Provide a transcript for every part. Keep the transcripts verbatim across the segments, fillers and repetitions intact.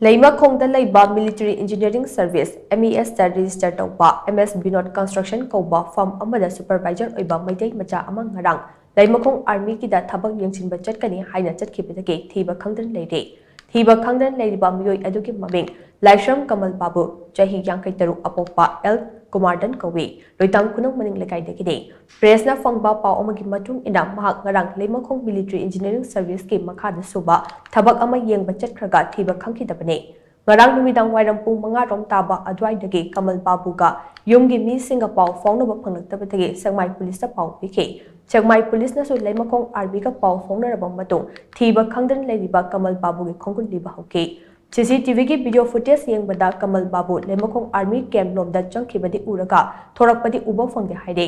ꯂꯩꯃꯈꯣꯡꯗ ꯂꯩꯕ Military Engineering Service, M E S ꯇ register ꯇꯧꯕ M S Binod Construction ꯀꯧꯕ firm ꯑꯃꯗ supervisor ꯑꯣꯏꯕ ꯃꯩꯇꯩ ꯃꯆꯥ ꯑꯃ ꯉꯔꯥꯡ ꯂꯩꯃꯈꯣꯡ Army ꯒꯤꯗ ꯊꯕꯛ ꯌꯦꯡꯁꯤꯟꯕ ꯆꯠꯀꯅꯤ ꯍꯥꯏꯅ ꯆꯠꯈꯤꯕꯗꯒꯤ ꯊꯤꯕ ꯈꯪꯗꯅ ꯂꯩꯔꯦ꯫ ꯊꯤꯕ ꯈꯪꯗꯅ ꯂꯩꯔꯤꯕ ꯃꯤꯑꯣꯏ ꯑꯗꯨꯒꯤ ꯃꯃꯤꯡ ꯂꯥꯏꯁ꯭ꯔꯝ ꯀꯃꯜ ꯕꯥꯕꯨ, ꯆꯍꯤ ꯌꯥꯡꯈꯩ ꯇꯔꯨꯛ, ꯑꯄꯣꯛꯄ ꯑꯦꯜ ꯀꯨꯃꯥꯔꯗꯟ ꯀꯧꯏ꯫ ꯂꯣꯏꯇꯥꯡ ꯈꯨꯅꯧ ꯃꯅꯤꯡ ꯂꯩꯀꯥꯏꯗꯒꯤꯅꯤ꯫ Press ꯅ ꯐꯪꯕ ꯄꯥꯎ ꯑꯃꯒꯤ ꯃꯇꯨꯡ ꯏꯟꯅ, ꯃꯍꯥꯛ ꯉꯔꯥꯡ ꯂꯩꯃꯈꯣꯡ Military Engineering Service ꯀꯤ ꯃꯈꯥꯗ ꯁꯨꯕ ꯊꯕꯛ ꯑꯃ ꯌꯦꯡꯕ ꯆꯠꯈ꯭ꯔꯒ ꯊꯤꯕ ꯈꯪꯈꯤꯗꯕꯅꯤ꯫ ꯉꯔꯥꯡ ꯅꯨꯃꯤꯗꯥꯡ ꯋꯥꯏꯔꯝ ꯄꯨꯡ ꯃꯉꯥ ꯔꯣꯝ ꯇꯥꯕ ꯑꯗꯨꯋꯥꯏꯗꯒꯤ ꯀꯃꯜ ꯕꯥꯕꯨꯒ ꯌꯨꯝꯒꯤ ꯃꯤꯁꯤꯡꯒ ꯄꯥꯎ ꯐꯥꯎꯅꯕ ꯐꯪꯂꯛꯇꯕꯗꯒꯤ ꯁꯦꯛꯃꯥꯏ police ꯇ ꯄꯥꯎ ꯄꯤꯈꯤ꯫ ꯁꯦꯛꯃꯥꯏ police ꯅꯁꯨ ꯂꯩꯃꯈꯣꯡ Army ꯒ ꯄꯥꯎ ꯐꯥꯎꯅꯔꯕ ꯃꯇꯨꯡ ꯊꯤꯕ ꯈꯪꯗꯅ ꯂꯩꯔꯤꯕ ꯀꯃꯜ ꯕꯥꯕꯨꯒꯤ ꯈꯣꯡꯒꯨꯜ ꯂꯤꯕ ꯍꯧꯈꯤ꯫ C C T V ꯒꯤ video footage ꯌꯦꯡꯕꯗ ꯀꯃꯜ ꯕꯥꯕꯨ ꯂꯩꯃꯈꯣꯡ Army camp ꯂꯣꯝꯗ ꯆꯪꯈꯤꯕꯗꯤ ꯎꯔꯒ ꯊꯣꯔꯛꯄꯗꯤ ꯎꯕ ꯐꯪꯗꯦ ꯍꯥꯏꯔꯦ꯫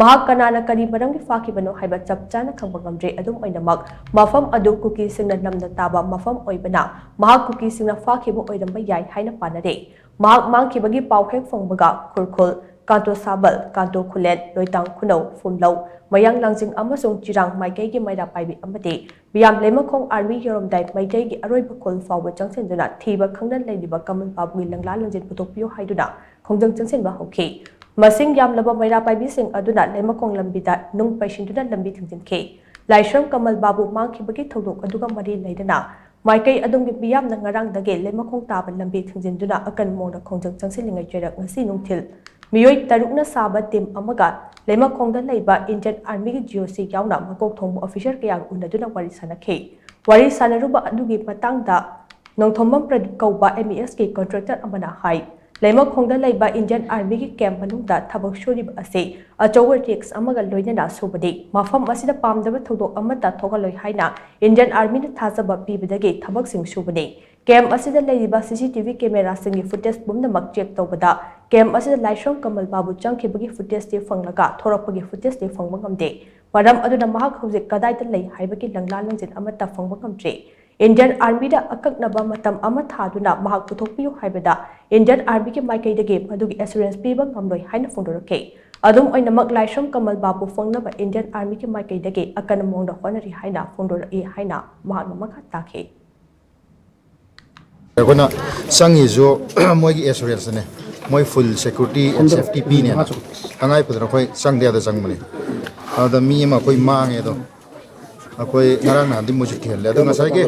ꯃꯍꯥꯛ ꯀꯅꯥꯅ ꯀꯔꯤ ꯃꯔꯝꯒꯤ ꯐꯥꯈꯤꯕꯅꯣ ꯍꯥꯏꯕ ꯆꯞ ꯆꯥꯅ ꯈꯪꯕ ꯉꯝꯗ꯭ꯔꯦ꯫ ꯑꯗꯨꯝ ꯑꯣꯏꯅꯃꯛ, ꯃꯐꯝ ꯑꯗꯨ ꯀꯨꯀꯤꯁꯤꯡꯅ ꯅꯝꯅ ꯇꯥꯕ ꯃꯐꯝ ꯑꯣꯏꯕꯅ, ꯃꯍꯥꯛ ꯀꯨꯀꯤꯁꯤꯡꯅ ꯐꯥꯈꯤꯕ ꯑꯣꯏꯔꯝꯕ ꯌꯥꯏ ꯍꯥꯏꯅ ꯄꯥꯅꯔꯦ꯫ ꯃꯍꯥꯛ ꯃꯥꯡꯈꯤꯕꯒꯤ ꯄꯥꯎ ꯍꯦꯛ ꯐꯪꯕꯒ ꯈꯨꯔꯈꯨꯜ, ꯀꯥꯟꯇꯣ ꯁꯥꯕꯜ, ꯀꯥꯟꯇꯣ ꯈꯨꯂꯦꯟ, ꯂꯣꯏꯇꯥꯡ ꯈꯨꯅꯧ, ꯐꯨꯝꯂꯧ, ꯃꯌꯥꯡ ꯂꯥꯡꯖꯤꯡ ꯑꯃꯁꯨꯡ ꯆꯤꯔꯥꯡ ꯃꯥꯏꯀꯩꯒꯤ ꯃꯩꯔꯥ ꯄꯥꯏꯕꯤ ꯑꯃꯗꯤ ꯃꯤꯌꯥꯝ ꯂꯩꯃꯈꯣꯡ Army ꯌꯧꯔꯝꯗꯥꯏ ꯃꯩꯇꯩꯒꯤ ꯑꯔꯣꯏꯕ ꯈꯨꯜ ꯐꯥꯎꯕ ꯆꯪꯁꯤꯟꯗꯨꯅ ꯊꯤꯕ ꯈꯪꯗꯅ ꯂꯩꯔꯤꯕ ꯀꯃꯜ ꯕꯥꯕꯨꯒꯤ ꯂꯪꯂꯥ ꯂꯪꯖꯦꯜ ꯄꯨꯊꯣꯛꯄꯤꯌꯨ ꯍꯥꯏꯗꯨꯅ ꯈꯣꯡꯖꯪ ꯆꯪꯁꯤꯟꯕ ꯍꯧꯈꯤ꯫ ꯃꯁꯤꯡ ꯌꯥꯝꯂꯕ ꯃꯩꯔꯥ ꯄꯥꯏꯕꯤꯁꯤꯡ ꯑꯗꯨꯅ ꯂꯩꯃꯈꯣꯡ ꯂꯝꯕꯤꯗ ꯅꯨꯡ ꯄꯩꯁꯤꯟꯗꯨꯅ ꯂꯝꯕꯤ ꯊꯤꯡꯖꯤꯟꯈꯤ꯫ ꯂꯥꯏꯁ꯭ꯔꯝ ꯀꯃꯜ ꯕꯥꯕꯨ ꯃꯥꯡꯈꯤꯕꯒꯤ ꯊꯧꯗꯣꯛ ꯑꯗꯨꯒ ꯃꯔꯤ ꯂꯩꯅꯅ ꯃꯥꯏꯀꯩ ꯑꯗꯣꯝꯒꯤ ꯃꯤꯌꯥꯝꯅ ꯉꯔꯥꯡꯗꯒꯤ ꯂꯩꯃꯈꯣꯡ ꯇꯥꯕ ꯂꯝꯕꯤ ꯊꯤꯡꯖꯤꯟꯗꯨꯅ ꯑꯀꯟ ꯃꯑꯣꯡꯗ ꯈꯣꯡꯖꯪ ꯆꯪꯁꯤꯜꯂꯤꯉꯩ ꯆꯩꯔꯛ ꯉꯁꯤ ꯅꯨꯡꯊꯤꯜ ꯃꯤꯑꯣꯏ ꯇꯔꯨꯛꯅ ꯁꯥꯕ team ꯑꯃꯒ ꯂꯩꯃꯈꯣꯡꯗ ꯂꯩꯕ Indian Army ꯒꯤ G O C ꯌꯥꯎꯅ ꯃꯀꯣꯛ ꯊꯣꯡꯕ officer ꯀꯌꯥꯒ ꯎꯅꯗꯨꯅ ꯋꯥꯔꯤ ꯁꯥꯟꯅꯈꯤ꯫ ꯋꯥꯔꯤ ꯁꯥꯟꯅꯔꯨꯕ ꯑꯗꯨꯒꯤ ꯃꯇꯥꯡꯗ ꯅꯣꯡꯊꯣꯝꯕꯝ ꯄ꯭ꯔꯗꯤꯞ ꯀꯧꯕ M E S ꯀꯤ contractor ꯑꯃꯅ ꯍꯥꯏ, ꯂꯩꯃꯈꯣꯡꯗ ꯂꯩꯕ Indian Army ꯒꯤ camp ꯃꯅꯨꯡꯗ ꯊꯕꯛ ꯁꯨꯔꯤꯕ ꯑꯁꯤ ꯑꯆꯧꯕ risk ꯑꯃꯒ ꯂꯣꯏꯅꯅ ꯁꯨꯕꯅꯤ꯫ ꯃꯐꯝ ꯑꯁꯤꯗ ꯄꯥꯝꯗꯕ ꯊꯧꯗꯣꯛ ꯑꯃꯠꯇ ꯊꯣꯛꯍꯜꯂꯣꯏ ꯍꯥꯏꯅ Indian Army ꯅ ꯊꯥꯖꯕ ꯄꯤꯕꯗꯒꯤ ꯊꯕꯛꯁꯤꯡ ꯁꯨꯕꯅꯤ꯫ Camp ꯑꯁꯤꯗ ꯂꯩꯔꯤꯕ C C T V camera ꯁꯤꯡꯒꯤ footage ꯄꯨꯝꯅꯃꯛ check ꯇꯧꯕꯗ camp ꯑꯁꯤꯗ ꯂꯥꯏꯁ꯭ꯔꯝ ꯀꯃꯜ ꯕꯥꯕꯨ ꯆꯪꯈꯤꯕꯒꯤ footage ꯇꯤ ꯐꯪꯂꯒ ꯊꯣꯔꯛꯄꯒꯤ footage ꯇꯤ ꯐꯪꯕ ꯉꯝꯗꯦ꯫ ꯃꯔꯝ ꯑꯗꯨꯅ ꯃꯍꯥꯛ ꯍꯧꯖꯤꯛ ꯀꯗꯥꯏꯗ ꯂꯩ ꯍꯥꯏꯕꯒꯤ ꯂꯪꯂꯥ ꯂꯪꯖꯤꯟ ꯑꯃꯠꯇ ꯐꯪꯕ ꯉꯝꯗ꯭ꯔꯤ꯫ Indian Army ꯗ ꯑꯀꯛꯅꯕ ꯃꯇꯝ ꯑꯃ ꯊꯥꯗꯨꯅ ꯃꯍꯥꯛ ꯄꯨꯊꯣꯛꯄꯤꯌꯨ ꯍꯥꯏꯕꯗ Indian Army ꯒꯤ ꯃꯥꯏꯀꯩꯗꯒꯤ ꯃꯗꯨꯒꯤ assurance ꯄꯤꯕ ꯉꯝꯂꯣꯏ ꯍꯥꯏꯅ ꯐꯣꯡꯗꯣꯔꯛꯈꯤ꯫ ꯑꯗꯨꯝ ꯑꯣꯏꯅꯃꯛ, ꯂꯥꯏꯁ꯭ꯔꯝ ꯀꯃꯜ ꯕꯥꯕꯨ ꯐꯪꯅꯕ Indian Army ꯒꯤ ꯃꯥꯏꯀꯩꯗꯒꯤ ꯑꯀꯟꯕ ꯃꯑꯣꯡꯗ ꯍꯣꯠꯅꯔꯤ ꯍꯥꯏꯅ ꯐꯣꯡꯗꯣꯔꯛꯏ ꯍꯥꯏꯅ ꯃꯍꯥꯛꯅ ꯃꯈꯥ ꯇꯥꯈꯤ꯫ ꯑꯩꯈꯣꯏꯅ ꯆꯪꯉꯤꯁꯨ ꯃꯣꯏꯒꯤ ꯑꯦꯁꯨꯔꯦꯟꯁꯅꯦ, ꯃꯣꯏ ꯐꯨꯜ ꯁꯦꯀ꯭ꯌꯨꯔꯤꯇꯤ ꯑꯦꯟ ꯁꯦꯐꯇꯤ ꯄꯤꯅꯦꯅ꯫ ꯇꯉꯥꯏ ꯐꯗꯅ ꯑꯩꯈꯣꯏ ꯆꯪꯗ ꯌꯥꯗ ꯆꯪꯕꯅꯦ꯫ ꯑꯗꯨꯗ ꯃꯤ ꯑꯃ ꯑꯩꯈꯣꯏ ꯃꯥꯡꯉꯦ꯫ ꯑꯗꯣ ꯑꯩꯈꯣꯏ ꯉꯔꯥꯡ ꯅꯍꯥꯟꯗꯤ ꯃꯣꯏꯁꯨ ꯊꯤꯍꯜꯂꯦ꯫ ꯑꯗꯣ ꯉꯁꯥꯏꯒꯤ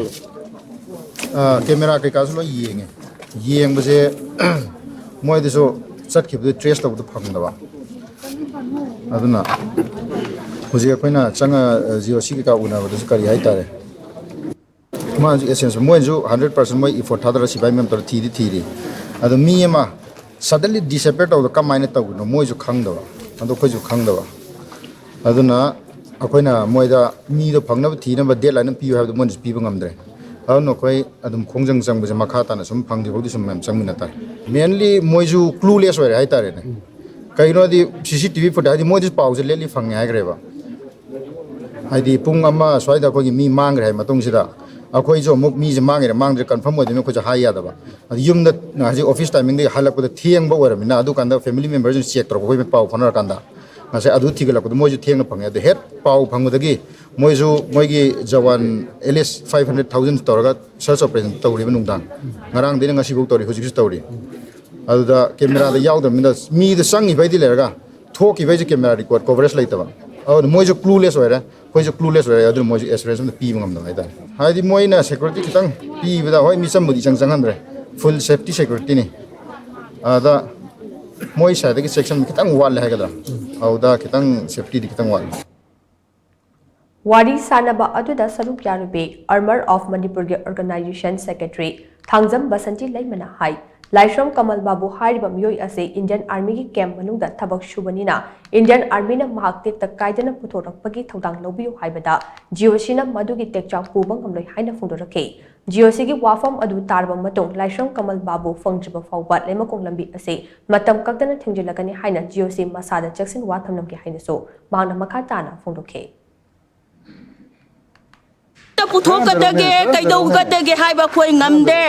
ꯀꯦꯃꯦꯔꯥ ꯀꯩꯀꯥꯁꯨ ꯂꯣꯏ ꯌꯦꯡꯉꯦ꯫ ꯌꯦꯡꯕꯁꯦ ꯃꯣꯏꯗꯁꯨ ꯆꯠꯈꯤꯕꯗꯨ ꯇ꯭ꯔꯦꯁ ꯇꯧꯕꯗꯨ ꯐꯪꯗꯕ꯫ ꯑꯗꯨꯅ ꯍꯧꯖꯤꯛ ꯑꯩꯈꯣꯏꯅ ꯆꯪꯉ ꯖꯤ ꯑꯣ ꯁꯤ ꯀꯩꯀꯥ ꯎꯅꯕꯗꯁꯨ ꯀꯔꯤ ꯍꯥꯏꯇꯥꯔꯦ, ꯃꯥꯅꯁꯨ ꯑꯦꯁꯦꯟꯁ ꯃꯣꯏꯅꯁꯨ ꯍꯟꯗ꯭ꯔꯦꯠ ꯄꯥꯔꯁꯦꯟ ꯃꯣꯏ ꯏꯐꯣꯔꯠ ꯊꯥꯗꯔ ꯁꯤꯐꯥꯏ ꯃꯌꯥꯝ ꯇꯧꯔ ꯊꯤꯗꯤ ꯊꯤꯔꯤ꯫ ꯑꯗꯣ ꯃꯤ ꯑꯃ ꯁꯗꯟꯂꯤ ꯗꯤꯁꯑꯦꯄꯤꯌꯔ ꯇꯧꯕꯗꯣ ꯀꯃꯥꯏꯅ ꯇꯧꯕꯅꯣ ꯃꯣꯏꯁꯨ ꯈꯪꯗꯕ, ꯑꯗꯣ ꯑꯩꯈꯣꯏꯁꯨ ꯈꯪꯗꯕ꯫ ꯑꯗꯨꯅ ꯑꯩꯈꯣꯏꯅ ꯃꯣꯏꯗ ꯃꯤꯗꯣ ꯐꯪꯅꯕ ꯊꯤꯅꯕ ꯗꯦꯠ ꯂꯥꯏꯟ ꯑꯃ ꯄꯤꯌꯨ ꯍꯥꯏꯕꯗꯣ ꯃꯣꯏꯅꯁꯨ ꯄꯤꯕ ꯉꯝꯗ꯭ꯔꯦ꯫ ꯑꯗꯨꯅ ꯑꯩꯈꯣꯏ ꯑꯗꯨꯝ ꯈꯣꯡꯖꯪ ꯆꯪꯕꯁꯦ ꯃꯈꯥ ꯇꯥꯅ ꯁꯨꯝ ꯐꯪꯗ꯭ꯔꯤꯐꯥꯎꯗꯤ ꯁꯨꯝ ꯃꯌꯥꯝ ꯆꯪꯃꯤꯟꯅ ꯇꯥꯔꯦ꯫ ꯃꯦꯟꯂꯤ ꯃꯣꯏꯁꯨ ꯀ꯭ꯂꯨꯂꯦꯁ ꯑꯣꯏꯔꯦ ꯍꯥꯏꯇꯥꯔꯦꯅꯦ꯫ ꯀꯩꯅꯣꯗꯤ ꯁꯤ ꯁꯤ ꯇꯤ ꯚꯤ ꯐꯨꯇꯦꯖ ꯍꯥꯏꯗꯤ ꯃꯣꯏꯗꯤ ꯄꯥꯎꯁꯦ ꯂꯦꯠꯂꯤ ꯐꯪꯉꯦ ꯍꯥꯏꯈ꯭ꯔꯦꯕ꯫ ꯍꯥꯏꯗꯤ ꯄꯨꯡ ꯑꯃ ꯁ꯭ꯋꯥꯏꯗ ꯑꯩꯈꯣꯏꯒꯤ ꯃꯤ ꯃꯥꯡꯈ꯭ꯔꯦ ꯍꯥꯏ ꯃꯇꯨꯡꯁꯤꯗ ꯑꯩꯈꯣꯏꯁꯨ ꯑꯃꯨꯛ ꯃꯤꯁꯦ ꯃꯥꯡꯉꯤꯔ ꯃꯥꯡꯗ꯭ꯔꯦ ꯀꯟꯐꯥꯔꯝ ꯑꯣꯏꯗꯣꯏꯅꯤ ꯑꯩꯈꯣꯏꯁꯨ ꯍꯥꯏ ꯌꯥꯗꯕ꯫ ꯑꯗꯨ ꯌꯨꯝꯗ ꯍꯧꯖꯤꯛ ꯑꯣꯐꯤꯁ ꯇꯥꯏꯃꯤꯡꯗꯒꯤ ꯍꯜꯂꯛꯄꯗ ꯊꯦꯡꯕ ꯑꯣꯏꯔꯕꯅꯤꯅ ꯑꯗꯨꯀꯥꯟꯗ ꯐꯦꯃꯤꯂꯤ ꯃꯦꯝꯕꯔꯁꯤꯡ ꯆꯦꯛ ꯇꯧꯔꯛꯄ ꯑꯩꯈꯣꯏ ꯄꯥꯎ ꯐꯥꯎꯅꯔꯀꯥꯟꯗ ꯉꯁꯥꯏ ꯑꯗꯨ ꯊꯤꯒꯠꯂꯛꯄꯗ ꯃꯣꯏꯁꯨ ꯊꯦꯡꯅ ꯐꯪꯉꯦ꯫ ꯑꯗꯨ ꯍꯦꯛ ꯄꯥꯎ ꯐꯪꯕꯗꯒꯤ ꯃꯣꯏꯁꯨ ꯃꯣꯏꯒꯤ ꯖꯋꯥꯟ at least five hundred thousand ꯇꯧꯔꯒ ꯁꯔꯆ ꯑꯣꯄꯔꯦꯁꯟ ꯇꯧꯔꯤꯕ ꯅꯨꯡꯗꯥꯡ ꯉꯔꯥꯡꯗꯩꯅ ꯉꯁꯤꯐꯥꯎ ꯇꯧꯔꯤ, ꯍꯧꯖꯤꯛꯁꯨ ꯇꯧꯔꯤ꯫ ꯑꯗꯨꯗ ꯀꯦꯃꯦꯔꯥꯗ ꯌꯥꯎꯗꯕꯅꯤꯅ ꯃꯤꯗꯣ ꯆꯪꯉꯤꯕꯩꯗꯤ ꯂꯩꯔꯒ ꯊꯣꯛꯈꯤꯕꯩꯁꯦ ꯀꯦꯃꯦꯔꯥ ꯔꯦꯀꯣꯔꯠ ꯀꯣꯚꯔꯦꯖ ꯂꯩꯇꯕ꯫ ꯑꯗꯨꯅ ꯃꯣꯏꯁꯨ ꯀ꯭ꯂꯨꯂꯦꯁ ꯑꯣꯏꯔꯦ, ꯑꯩꯈꯣꯏꯁꯨ ꯀ꯭ꯂꯨꯂꯦꯁ ꯑꯣꯏꯔꯦ꯫ ꯑꯗꯨꯅ ꯃꯣꯏꯁꯨ ꯑꯦꯁꯨꯔꯦꯟꯁ ꯑꯃ ꯄꯤꯕ ꯉꯝꯗꯕ ꯍꯥꯏꯇꯥꯔꯦ꯫ ꯍꯥꯏꯗꯤ ꯃꯣꯏꯅ ꯁꯦꯀ꯭ꯌꯨꯔꯤꯇꯤ ꯈꯤꯇꯪ ꯄꯤꯕꯗ ꯍꯣꯏ ꯃꯤꯆꯝꯕꯨꯗꯤ ꯏꯆꯪ ꯆꯪꯍꯟꯗ꯭ꯔꯦ, ꯐꯨꯜ ꯁꯦꯐꯇꯤ ꯁꯦꯀ꯭ꯌꯨꯔꯤꯇꯤꯅꯤ꯫ ꯑꯗ ꯃꯣꯏ ꯁꯥꯏꯗꯒꯤ ꯆꯦꯛꯁꯤꯟꯕ ꯈꯤꯇꯪ ꯋꯥꯠꯂꯦ ꯍꯥꯏꯒꯗ꯭ꯔꯥ, ꯑꯗꯨꯗ ꯈꯤꯇꯪ ꯁꯦꯐꯇꯤꯗꯤ ꯈꯤꯇꯪ ꯋꯥꯠꯂꯦ꯫ ꯋꯥꯔꯤ ꯁꯥꯅꯕ ꯑꯗꯨꯗ ꯁꯔꯨꯛ ꯌꯥꯔꯨꯕꯤ ꯑꯔꯃꯔ ꯑꯣꯐ ꯃꯅꯤꯄꯨꯔꯒꯤ ꯑꯣꯔꯒꯅꯥꯏꯖꯦꯁꯟ ꯁꯦꯀ꯭ꯔꯦꯇꯔꯤ ꯊꯥꯡꯖꯝ ꯕꯁꯟꯇꯤ ꯂꯩꯃꯅ ꯍꯥꯏ, ꯂꯥꯏꯁ꯭ꯔꯝ ꯀꯃꯜ ꯕꯥꯕꯨ ꯍꯥꯏꯔꯤꯕ ꯃꯤꯑꯣꯏ ꯑꯁꯤ ꯏꯟꯗꯤꯌꯟ ꯑꯥꯔꯃꯤꯒꯤ ꯀꯦꯝꯞ ꯃꯅꯨꯡꯗ ꯊꯕꯛ ꯁꯨꯕꯅꯤꯅ ꯏꯟꯗꯤꯌꯟ ꯑꯥꯔꯃꯤꯅ ꯃꯍꯥꯛ ꯇꯦꯛꯇ ꯀꯥꯏꯗꯅ ꯄꯨꯊꯣꯔꯛꯄꯒꯤ ꯊꯧꯗꯥꯡ ꯂꯧꯕꯤꯌꯨ ꯍꯥꯏꯕꯗ ꯖꯤ ꯑꯣ ꯁꯤꯅ ꯃꯗꯨꯒꯤ ꯇꯦꯛꯆꯥꯛ ꯄꯨꯕ ꯉꯝꯂꯣꯏ ꯍꯥꯏꯅ ꯐꯣꯡꯗꯣꯔꯛꯈꯤ꯫ ꯖꯤ ꯑꯣ ꯁꯤꯒꯤ ꯋꯥꯐꯝ ꯑꯗꯨ ꯇꯥꯔꯕ ꯃꯇꯨꯡ ꯂꯥꯏꯁ꯭ꯔꯝ ꯀꯃꯜ ꯕꯥꯕꯨ ꯐꯪꯗ꯭ꯔꯤꯕ ꯐꯥꯎꯕ ꯂꯩꯃꯈꯣꯡ ꯂꯝꯕꯤ ꯑꯁꯤ ꯃꯇꯝ ꯀꯛꯇꯅ ꯊꯤꯡꯖꯤꯜꯂꯒꯅꯤ ꯍꯥꯏꯅ ꯖꯤ ꯑꯣ ꯁꯤ ꯃꯁꯥꯗ ꯆꯦꯛꯁꯤꯟ ꯋꯥ ꯊꯝꯂꯝꯈꯤ ꯍꯥꯏꯅꯁꯨ ꯃꯍꯥꯛꯅ ꯃꯈꯥ ꯇꯥꯅ ꯐꯣꯡꯗꯣꯛꯈꯤ꯫ ꯄꯨꯊꯣꯛꯀꯗꯒꯦ ꯀꯩꯗꯧꯒꯗꯒꯦ ꯍꯥꯏꯕ ꯑꯩꯈꯣꯏ ꯉꯝꯗꯦ꯫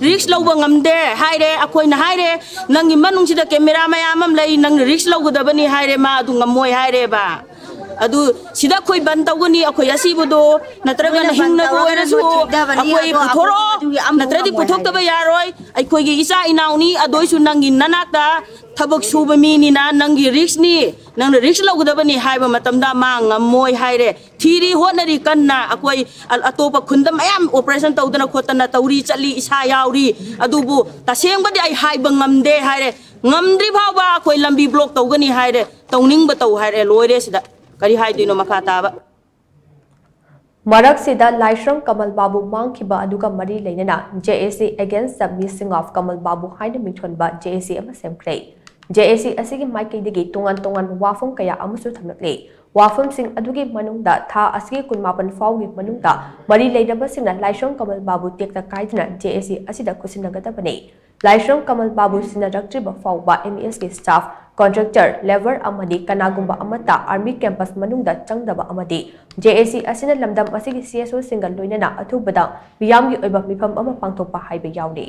ꯔꯤꯛꯁ ꯂꯧꯕ ꯉꯝꯗꯦ ꯍꯥꯏꯔꯦ꯫ ꯑꯩꯈꯣꯏꯅ ꯍꯥꯏꯔꯦ, ꯅꯪꯒꯤ ꯃꯅꯨꯡꯁꯤꯗ ꯀꯦꯃꯦꯔꯥ ꯃꯌꯥꯝ ꯑꯃ ꯂꯩ, ꯅꯪꯅ ꯔꯤꯛꯁ ꯂꯧꯒꯗꯕꯅꯤ ꯍꯥꯏꯔꯦ꯫ ꯃꯥ ꯑꯗꯨ ꯉꯝꯃꯣꯏ ꯍꯥꯏꯔꯦꯕ꯫ ꯑꯗꯨ ꯁꯤꯗ ꯑꯩꯈꯣꯏ ꯕꯟ ꯇꯧꯒꯅꯤ, ꯑꯩꯈꯣꯏ ꯑꯁꯤꯕꯗꯣ ꯅꯠꯇ꯭ꯔꯒꯅ ꯍꯤꯡꯅꯕ ꯑꯣꯏꯔꯁꯨ ꯑꯩꯈꯣꯏ ꯄꯨꯊꯣꯔꯛꯑꯣ, ꯅꯠꯇ꯭ꯔꯗꯤ ꯄꯨꯊꯣꯛꯇꯕ ꯌꯥꯔꯣꯏ꯫ ꯑꯩꯈꯣꯏꯒꯤ ꯏꯆꯥ ꯏꯅꯥꯎꯅꯤ, ꯑꯗꯨꯏꯁꯨ ꯅꯪꯒꯤ ꯅꯅꯥꯛꯇ ꯊꯕꯛ ꯁꯨꯕ ꯃꯤꯅꯤꯅ ꯅꯪꯒꯤ ꯔꯤꯛꯁꯅꯤ, ꯅꯪꯅ ꯔꯤꯛꯁ ꯂꯧꯒꯗꯕꯅꯤ ꯍꯥꯏꯕ ꯃꯇꯝꯗ ꯃꯥ ꯉꯝꯃꯣꯏ ꯍꯥꯏꯔꯦ꯫ ꯊꯤꯔꯤ ꯍꯣꯠꯅꯔꯤ ꯀꯟꯅ꯫ ꯑꯩꯈꯣꯏ ꯑ-, ꯑꯇꯣꯞꯄ ꯈꯨꯟꯗ ꯃꯌꯥꯝ ꯑꯣꯄꯔꯦꯁꯟ ꯇꯧꯗꯅ ꯈꯣꯠꯇꯅ ꯇꯧꯔꯤ ꯆꯠꯂꯤ, ꯏꯁꯥ ꯌꯥꯎꯔꯤ꯫ ꯑꯗꯨꯕꯨ ꯇꯁꯦꯡꯕꯗꯤ ꯑꯩ ꯍꯥꯏꯕ ꯉꯝꯗꯦ ꯍꯥꯏꯔꯦ꯫ ꯉꯝꯗ꯭ꯔꯤ ꯐꯥꯎꯕ ꯑꯩꯈꯣꯏ ꯂꯝꯕꯤ ꯕ꯭ꯂꯣꯛ ꯇꯧꯒꯅꯤ ꯍꯥꯏꯔꯦ꯫ ꯇꯧꯅꯤꯡꯕ ꯇꯧ ꯍꯥꯏꯔꯦ꯫ ꯂꯣꯏꯔꯦ ꯁꯤꯗ꯫ ꯀꯔꯤ ꯍꯥꯏꯗꯣꯏꯅꯣ ꯃꯈꯥ ꯇꯥꯕ? ꯃꯔꯛꯁꯤꯗ ꯂꯥꯏꯁ꯭ꯔꯝ ꯀꯃꯜ ꯕꯥꯕꯨ ꯃꯥꯡꯈꯤꯕ ꯑꯗꯨꯒ ꯃꯔꯤ ꯂꯩꯅꯅ J A C Against the Missing of Kamal Babu ꯍꯥꯏꯅ ꯃꯤꯡꯊꯣꯟꯕ J A C ꯑꯃ ꯁꯦꯝꯈ꯭ꯔꯦ꯫ J A C ꯑꯁꯤꯒꯤ ꯃꯥꯏꯀꯩꯗꯒꯤ ꯇꯣꯉꯥꯟ ꯇꯣꯉꯥꯟꯕ ꯋꯥꯐꯝ ꯀꯌꯥ ꯑꯃꯁꯨ ꯊꯝꯂꯛꯂꯤ꯫ ꯋꯥꯐꯝꯁꯤꯡ ꯑꯗꯨꯒꯤ ꯃꯅꯨꯡꯗ ꯊꯥ ꯑꯁꯤꯒꯤ ꯀꯨꯟꯃꯥꯄꯟ ꯐꯥꯎꯒꯤ ꯃꯅꯨꯡꯗ ꯃꯔꯤ ꯂꯩꯅꯕꯁꯤꯡꯅ ꯂꯥꯏꯁ꯭ꯔꯝ ꯀꯃꯜ ꯕꯥꯕꯨ ꯇꯦꯛꯇ ꯀꯥꯏꯗꯅ J A C ꯑꯁꯤꯗ ꯈꯨꯠꯁꯤꯟꯅꯒꯗꯕꯅꯤ꯫ ꯂꯥꯏꯁ꯭ꯔꯝ ꯀꯃꯜ ꯕꯥꯕꯨ ꯁꯤꯟꯅꯔꯛꯇ꯭ꯔꯤꯕ ꯐꯥꯎꯕ M E S ꯀꯤ staff, contractor, labour ꯑꯃꯗꯤ ꯀꯅꯥꯒꯨꯝꯕ ꯑꯃꯠꯇ army campus ꯃꯅꯨꯡꯗ ꯆꯪꯗꯕ ꯑꯃꯗꯤ J A C ꯑꯁꯤꯅ ꯂꯝꯗꯝ ꯑꯁꯤꯒꯤ C S O ꯁꯤꯡꯒ ꯂꯣꯏꯅꯅ ꯑꯊꯨꯕꯗ ꯃꯤꯌꯥꯝꯒꯤ ꯑꯣꯏꯕ ꯃꯤꯐꯝ ꯑꯃ ꯄꯥꯡꯊꯣꯛꯄ ꯍꯥꯏꯕ ꯌꯥꯎꯔꯤ꯫